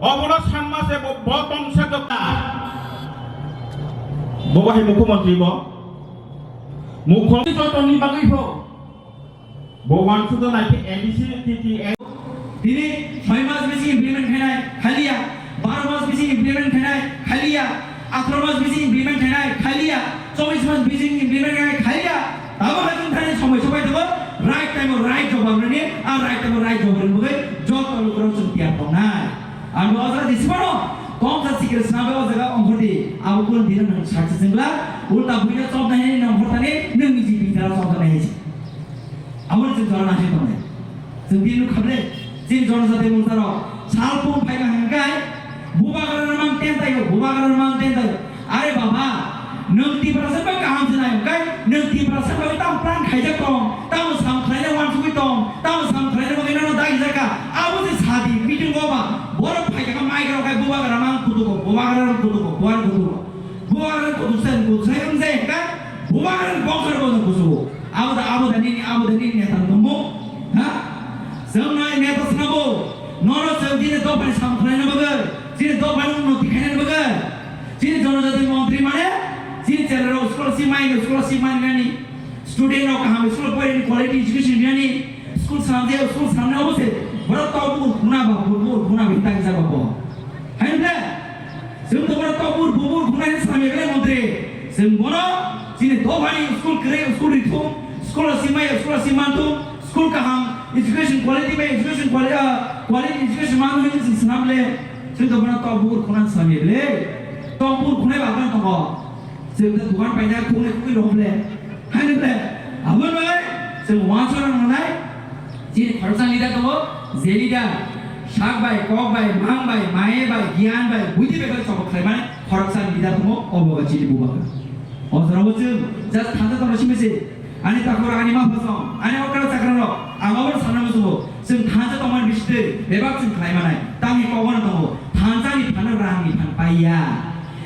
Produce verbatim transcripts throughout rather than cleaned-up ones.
Obono sanma se bo, bo tongsa dokta. Bo bahai mukhyamantri bo. Mukhyamantri jotoni bagwi pho. Bo wansukjak nai khe A D C, T T A. Tini soi mas bising implement khainai khaliya, baro mas bising implement khainai khaliya, atharoh mas bising implement khainai khaliya, chobbish mas bising implement khainai khaliya. Abo hai chwng thani somoi sobai tongo, right time o right jawab rwni, a right time o right jawab rwni bagwi joto lukurok chwng tiyar tongnai. Ang bo o jaga jismano kongsa sikir sinabe o jaga ongkhordi, abo kun dino nang saksa jengla, ulta buino chobnai nang ongkhortani, nang niji bithara chobnai hai. Abo chwng jora nasi tongnai. Chwng bini nuk khabre, chini jonojati mungsa rok sal pung phai ma hwnkhai, bubagra rwmang ten tayo, bubagra rwmang ten tayo. Are baba, nwng Tiprasa bai kaham se nai hwnkhai, nwng Tiprasa bai tam plan khaijak tong, tamo sam khlaina wansugwi tong, tamo sam khlaina bagwi nono dagi jaka. Abo se sadi meeting go ba, borok phai kha mai rok khai bubagra mang kutuko, bubagra rok kutuko, buar kutuko. Bubagra kutuk sen kutuk sai wng jai hwnkhai, bubagra bokhar bo nwng kusugo. Abo da, abo da nini, abo da nini neta tongmo? Ha? Chwng nai neta swnabo. Nono chwng chini dophani sam khlaina bagwi, chini dophani unnoti khaina bagwi. Chini jonojati montri mane, chini chera rok scholarship mai, scholarship mai nani. Student rok kaham school porini quality education rinani. School samjak, school samna obo se. Borok tok bukur khuna ba, bukur khuna ba, hinta kisa ba bo. Hai ble? Chwng to bono tobur bubur khunai samya ble montri. Chwng bono chini dophani school kwrwi, school rithum, school o simai, school o simanthum, school kaham, education quality bai education quali-, ah, quality education manthum hinwi chwng swnam ble. Chwng to bono tobur khunai samya ble. Tobur khunai ba kan tongo. Chwng ta dukan paina khuknwi khuknwi rw ble. Haino ble. Aboni bagwi chwng uansukna nangnai. Chini khoroksa leader tongo, je leader sak bai, kok bai, mang bai, maye bai, giyan bai, buidi bai bai chobok khlaimani khoroksa leader tongo, obo wngkha chini bubagra. O jorao chwng just thansa tongna simi se. Ani takhuk rok, ani ma phasong, ani okra chakra rok, ang obono sanna muchungo. Chwng thansa tongmani bisitwi bebak chwng khlai manai. Tamni kokno tongo. Thansa ni phano rang ni phan paiya.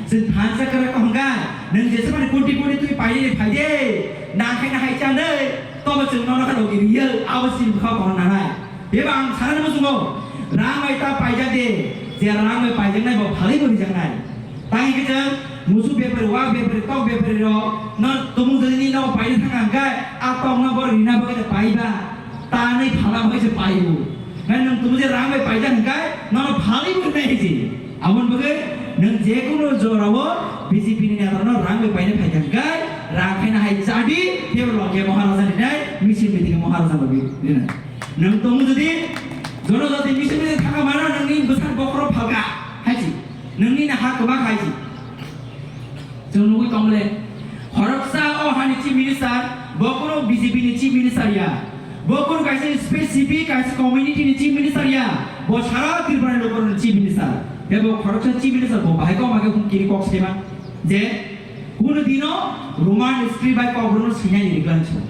Chwng thansa kwrak tong hwnkha, nwng jesa mani koti koti twi painani phai de. Nang khe na hai chanai. Tobo chwng nono kha logi riya. Abo chini bwkha kono nanai. Bebak ang sanna muchungo. Rang bai ta paijak de. Je rang bai paijaknai bo phalwi bo rijaknai. Tangwi khe chwng musuk bepari, wak bepari, tok bepari rok no tumung jani ni nogo paina thang ang khe, a tok no borok rina bagwi ta paiba, tanwi phalna bagwi se paio. Nai nwng tumung je rang bai paijak hwn khe, nono phalwi bo rinai hai se. Aboni bagwi nwng je kunu jorao B J P ni neta no rang bai paina phai kha hwn khe, rang khaina hai chadi, tei bo logia Maharaja ni nai, misil meeting Maharaja logi rinai. Nwng tongo jodi jonojati misil misil thangkha mano nwngni bwsang bokhorok phalkha hai se. Nwngni na ha kwbak hai se. Chwng nugwi tong le. Khoroksa o hani chief minister, bo kunu B J P ni chief minister ya. Bo kunu kaisa specific kaisa community ni chief minister ya. Bo sara Tripura ni lukurok ni chief minister. Tei bo khoroksa chief minister bo bahai kok ma khe kiri kok sema. Je kunu dino Roman script bai kok rwno sinai ni riklan chwng.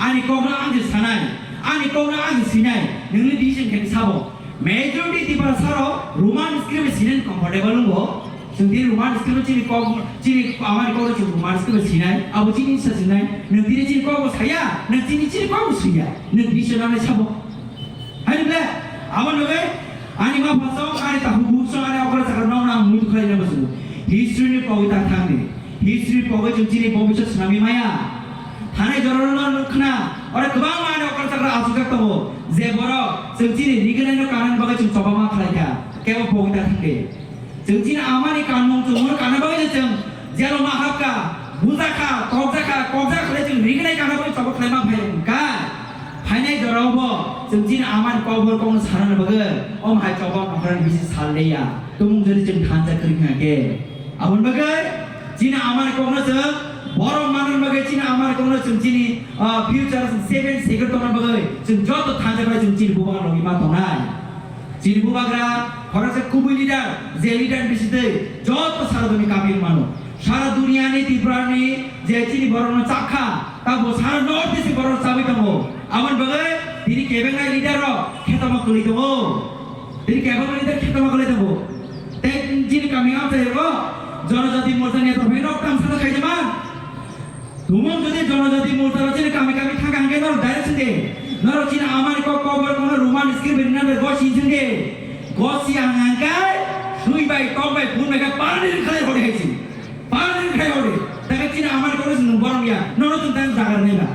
Ani kokno ang je sanai, ani kokno ang je sinai, nungni decision khe sabo. Majority Tiprasa rok Roman script sinai comfortable wngbo. Chwng tini Roman script chini kok, chini amani kokno chwng Roman script sinai, abo chini sa sinai. Nung tini chini kokbo saya, nung tini chini kokbo siya, nung decision anai sabo. Hai ble, abo nugwi ani ma phasong, ani takhuk buksong, ani okra chakra nokna ang muitu khlai nang muchungo. History ni pogwi ta thangni. History pogwi chwng chini bobiswt swnamwi maya. Thanai jorao no nuk khna, oro kwbangma ani okra chakra achukjak tongo, je borok chwng chini rignai no kanani bagwi chwng chobama khlai kha. Kebo pogwi ta thangkhe. Chwng chini amani kanmung chwng mono kana bagwi se chwng jelo ma hapkha, bujakha, tokjakha, kokjak khlai chwng rignai kana bagwi choba khlaima phai wngkha. Phainai jorao bo chwng chini amani kokbor kokno sanani bagwi om hai choba mokhrani bisi sal leya. Tumung jodi chwng thansa kwrwi kha khe. Aboni bagwi chini amani kokno chwng borok manani bagwi chini amani kokno chwng chini, ah, future seven second tongna bagwi chwng joto thansa khlai chwng chini bubak logi ma tongnai. Chini bubagra khoroksa kubui leader, je leader bisitwi joto sara duni kapir mano. Sara duniani Tripurani je chini borokno chakha, tabo sara North East borok chabwi tongo. Aboni bagwi tini kebengnai leader rok khetoma kwlwi tongo. Tini kebengnai leader khetoma kwlwi tongo. Tei chini kami amchai rok Jonojati Morcha ni rok tam sana khaijama. Tumung jodi Jonojati Morcha rok chini kami kami thangka hangke norok direct sinde. Norok chini amani kok kok bar kono Roman script rinani go sing sinde. Gosi ang hangkai, sui bai, tok bai, phun bai khe pani rwkhlai hori hai si. Pani rwkhlai hori. Takai chini amani kokno chwng borok ya. Nono chwng tang jagar nai ba.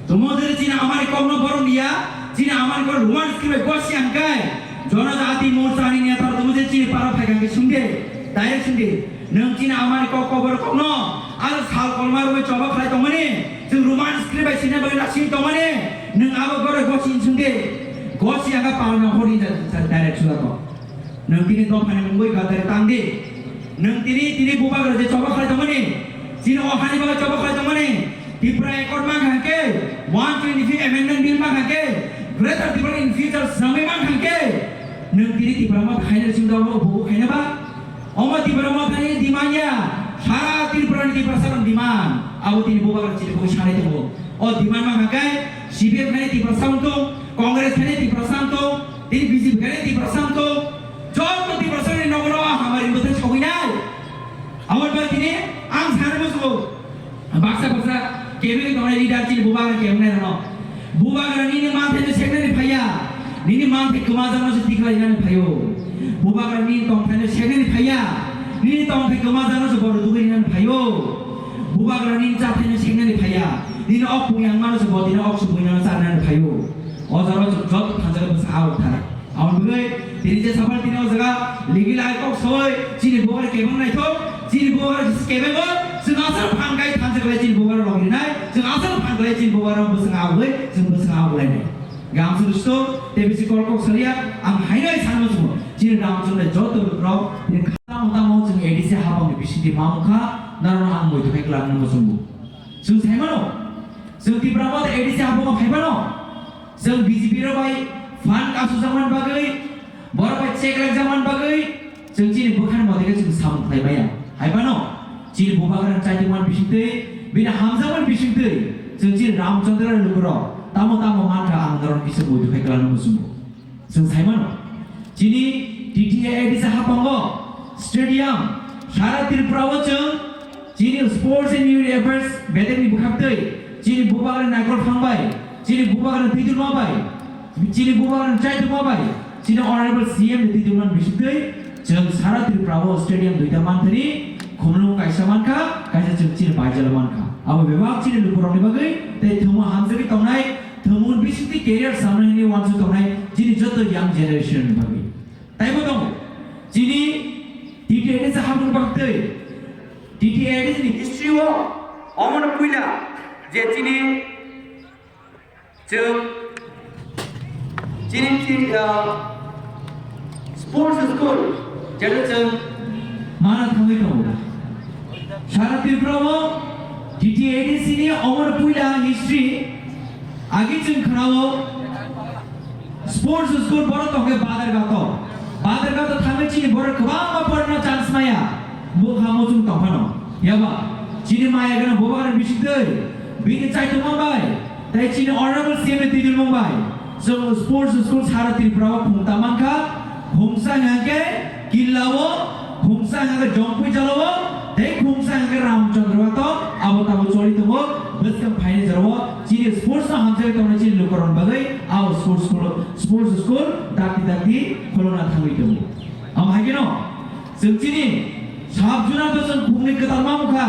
Tumo jere chini amani kokno borok ya. Chini amani kok Roman script bai gosi hangkai. Jonojati Morcha ni neta tumo je chini para phai kangke sungde. Direct sungde. Nwng chini amani kok kobor kokno. Aro sal kolma rwi choba khlai tongmani. Chwng Roman script bai sinai bai nasing tongmani. Nwng abo gore gosi sungde. Gosi hangka palna hori ja direct sula kok. Nwng tini dophani mungwi gadari tang di. Nwng tini, tini bubagra je choba khlai tongmani, chini o hani bagwi choba khlai tongmani, Tripura Accord mang kha khe, one twenty-fifth Amendment Bill mang kha khe, Greater Tripura in future swnamwi mang kha khe, nwng tini Tripura Motha khaina sing dong, bubu khaina ba? Omo Tripura Mothani demand ya, sara Tripura ni Tripura sarong demand. Abo tini bubagra chini buwi sanai tongo. O demand mang kha khe, C P M khaina Tripura sa wng tong, Congress khaina Tripura sa wng tong, tini B J P khaina Tripura sa wng tong. Joto Tiprasani nogo no hamari bwthai sogwi nai. Aboni bagwi tini ang sanwi muchungo. Baksa baksa kebengwi tongnai leader chini bubagra kebengnairokno. Bubagra nini manthai no seknani phaiya. Nini manthai kwmajakno se tikhlainani phaio. Bubagra nini tongthai no seknani phaiya. Nini tongthai kwmajakno se borok dugwi rinani phaio. Bubagra nini chathai no seknani phaiya. Nini ok pungyang mano se botino ok subuinano charnani phaio. O jora joto thansa bwsa awk thai. Aboni bagwi tini je safar tini o jaga ligi lai kok soi chini bubagra kebeng naithok, chini bubagra kebeng o, chwng asal phan kai thansa kwlai chini bubagra rok rinai, chwng asal phan kwlai chini bubagra bwswng awgwi, chwng bwswng awglainai. Gamsung sto, tei bisi kol kok salia, ang haino hai sanma chungo, chini Ramchandra joto rok tini kha tamo tamo chwng A D C hapang ni bisingtwi mamung kha, norokno ang muitu khai kwlangna muchungo. Chwng saimano, chwng Tipra Motha A D C hapang o phaimano, chwng B J P rok bai phan kasujakmani bagwi, borok bai check rakjakmani bagwi chwng chini bwkhani mote khe chwng samung khlai maya. Hai phano chini bubagrani chaitokmani bisingtwi, bini hamjakmani bisingtwi chwng chini Ramchandra lukurok tamo tamo mankha ang norok kisa muitu khai kwlangna muchungo. Chwng sai mano, chini T T A A D C hapango stadium sara Tripura o chwng chini Sports and Youth Affairs bedekni bwkhaktwi chini bubagrani naikol phang bai, chini bubagrani twidulma bai, chini bubagrani chaitokma bai, chini Honorable C M ni twidulmani bisingtwi chwng sara Tripura o stadium duita manthani khumlung kaisa mankha, kaisa chwng chini baijalo mankha. Abo bebak chini lukurokni bagwi tei thwngmung hamjagwi tongnai, thwngmung bisingtwi career samnai hwnwi uansuk tongnai chini joto young generation ni bagwi. Taibo tongo, chini T T A ni se habung baktwi, T T A ni history o omono puila je chini chwng chini, chini, ah, sports school, jeto chwng mana thangwi tongo. Sara Tripura o T T A D C ni omor puila history agi chwng khwnao sports school borok tongkhe Badarghat o. Badarghat o thangwi chini borok kwbangma porna chance maya. Bukha muchung tongphano. Yaba chini maya gana bubagra bisingtwi bini chaitokma bai tei chini honorable C M ni twidulmung bai chwng sports school sara Tripura o khungta mankha. Khungsa hwnkhe Killa o, khungsa hwnkhe Jongpui jala o, tei khungsa hwnkhe Ramchandra o to abo tabo choli tongo. Bwskang phaini jora o chini sports no hamjagwi tongnai chini lukurokni bagwi abo sports school, sports school dakti dakti khulona thangwi tongo. Amo hai kheno chwng chini sub zona to chwng khungni kwtal ma wngkha.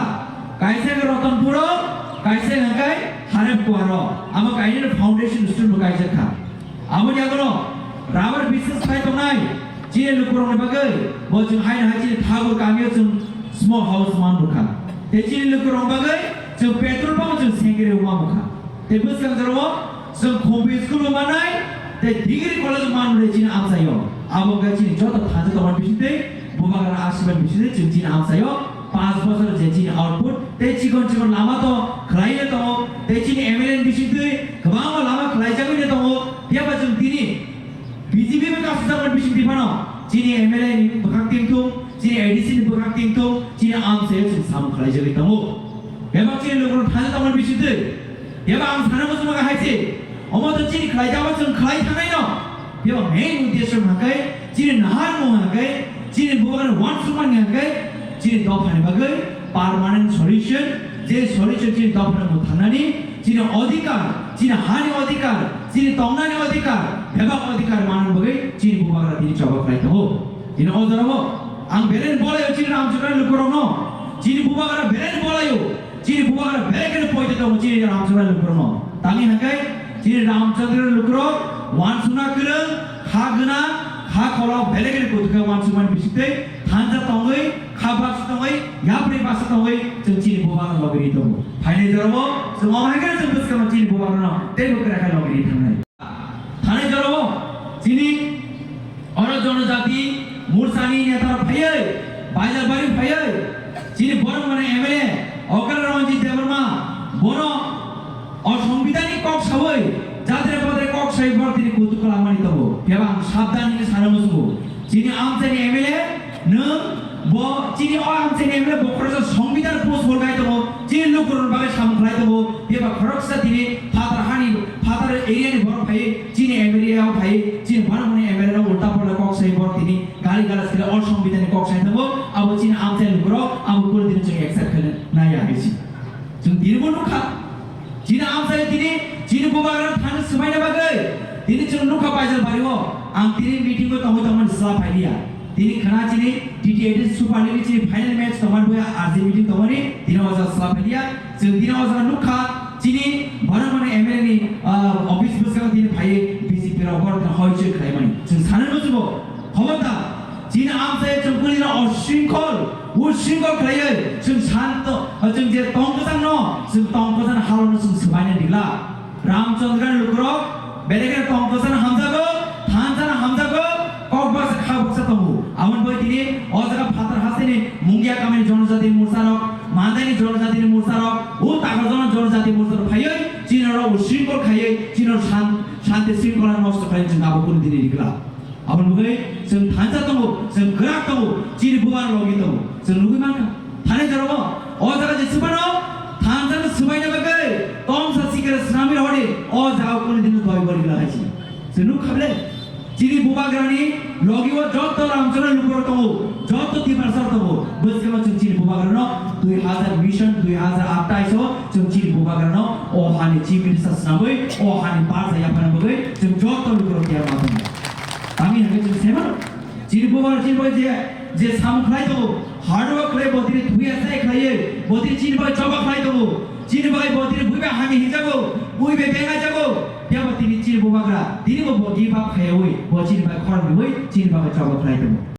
Kaisa khe Ratanpur o, kaisa hwnkhe Harep Kuar o. Amo kainwi foundation stone bo kaijak kha. Aboni yagulo rubber business khai tongnai chini lukurokni bagwi bo chwng haino hai chini Thakur kamio chwng small house man rwkha. Tei chini lukurokni bagwi chwng petrol pump chwng sengkhe rw ma wngkha. Tei bwskang jorao chwng Khumpi school bo manai tei degree college bo man rwdi chini amchaio. Abo wngkha chini joto thansa tongmani bisingtwi, bubagrani asirwad bisingtwi chwng chini amchaio panch bochor je chini output tei chikon chikon lama to khlaiwi tongo, tei chini M L A ni bisingtwi kwbangma lama khlaijagwi tongo. Phiya ba chwng tini B J P bai kasijak man bisingtwi phano chini M L A ni bwkhak tingthung, chini A D C ni bwkhak tingthung, chini amchaio chwng samung khlaijagwi tongo. Bebak chini lukurok thani tongmani bisingtwi, bebak ang sana muchungma kahai se, omo to chini khlaijama chwng khlai thangnai no. Bebak main uddesho hwnkhe chini naharmung hwnkhe chini bubagrani uansukmani hwnkhe chini dophani bagwi permanent solution, je solution chini dophani mung thangnani Chini odhikar, chini hani odhikar, chini tongnani odhikar, bebak odhikar manna bagwi chini bubagra tini choba khlai tongo. Tini o jorao ang belai bolaio chini Ramchandra lukurokno, chini bubagra belai bolaio, chini bubagra belai khe poito tongo chini Ramchandra lukurokno. Tangwi hwnkhe chini Ramchandra lukurok wansukna kwrwng, kha gwnang, kha kolok belai khe kuthukhe wansukmani bisingtwi thansa tongwi, kha baksa tongwi, yapri baksa tongwi chwng chini bubagra logi ri tongo. Phainai jorao chwng omo hai khe chwng bwskangno chini bubagrano teibo kwrak khe logi ri thangnai. Thanai jorao chini oro Jonojati Morsani neta phaiwi, Baijalbari phaiwi, chini borok mane M L A Okra Ranjit Debbarma, bono o Songbidanni kok sawi, jatre patre kok sawi borok tini kutuk kwlangmani tongo. Phiya ba ang sabdan hwnwi sana muchungo. Chini amchaini M L A nwng bo chini o amchaini M L A bo khoroksa Songbidan post bo khai tongo, chini lukurokni bagwi samung khlai tongo, phiya ba khoroksa tini phatar hani, phatar area ni borok phai, chini M L A o phai, chini borok ni M L A no ulta pulta kok sai borok tini gali galas khe o Songbidan ni kok sai tongo, abo chini amchai lukurok abo kunu dino chwng accept khe nai ya hinwi si. Chwng tini bo nukha. Chini amchai tini, chini bubagra thani swmaina bagwi. Tini chwng nukha Baijalbari o. Ang tini meeting o tongwi tongmani sla phailiya. Tini khana chini T T A D Super League chini final match tongmani bagwi R J meeting tongmani tini o jaga sla phailiya. Chwng tini o jaga nukha chini borok mane M L A ni, ah, office bwskango tini phaiwi B J P rok borok tini hoi choi khlaimani. Chwng sanai muchungo. Khobardar, chini amchai chwng kuni no ushringkhol, ushringkhol khlaiwi chwng santo, chwng je tong kwchangno, chwng tong kwchang halokno chwng swbaina digla. Ramchandra lukurok, belai khe tong kwchang hamjago, thansa hamjago, kok baksa kha baksa tongo. Aboni bai tini o jaga phatar hasteni Mungia kamini Jonojati Morsarok, Mandaini Jonojati Morsarok, o Takarjala Jonojati Morsarok phaiwi, chini oro ushringkhol khaiwi, chini oro san-, shanti shringkhola nosto khaiwi chwng abo kunu dini digla. Aboni bagwi chwng thansa tongo, chwng kwrak tongo, chini bubagra logi tongo. Chwng nugwi mankha. Thani jorao o jaga je swbano thansa no swbaina bagwi tongsa sikre swnamwi rohordi, o jaga kunu dino doi bori glak hai si. Chwng nuk khable? Chini bubagrani logi o joto Ramchandra lukurok tongo, joto Tiprasa tongo. Bwskangno chwng chini bubagrano dui hazar mission, dui hazar atai o chwng chini bubagrano o hani chief minister swnamwi, o hani barsa yaphana bagwi chwng joto lukurok tiyar ma tongo. Tangwi hwnkhe chwng sai mano. Chini bubagra chini bai je, je samung khlai tongo, hard work khlai, bo tini thuya sai khlaiwi, bo tini chini bai choba khlai tongo, chini bai bo tini buibai hamya hinjago, buibai bengai jago, phiya bo tini chini bubagra, tini bo, bo give up khaiwi, bo chini bai khorang riwi, chini bai choba khlai tongo.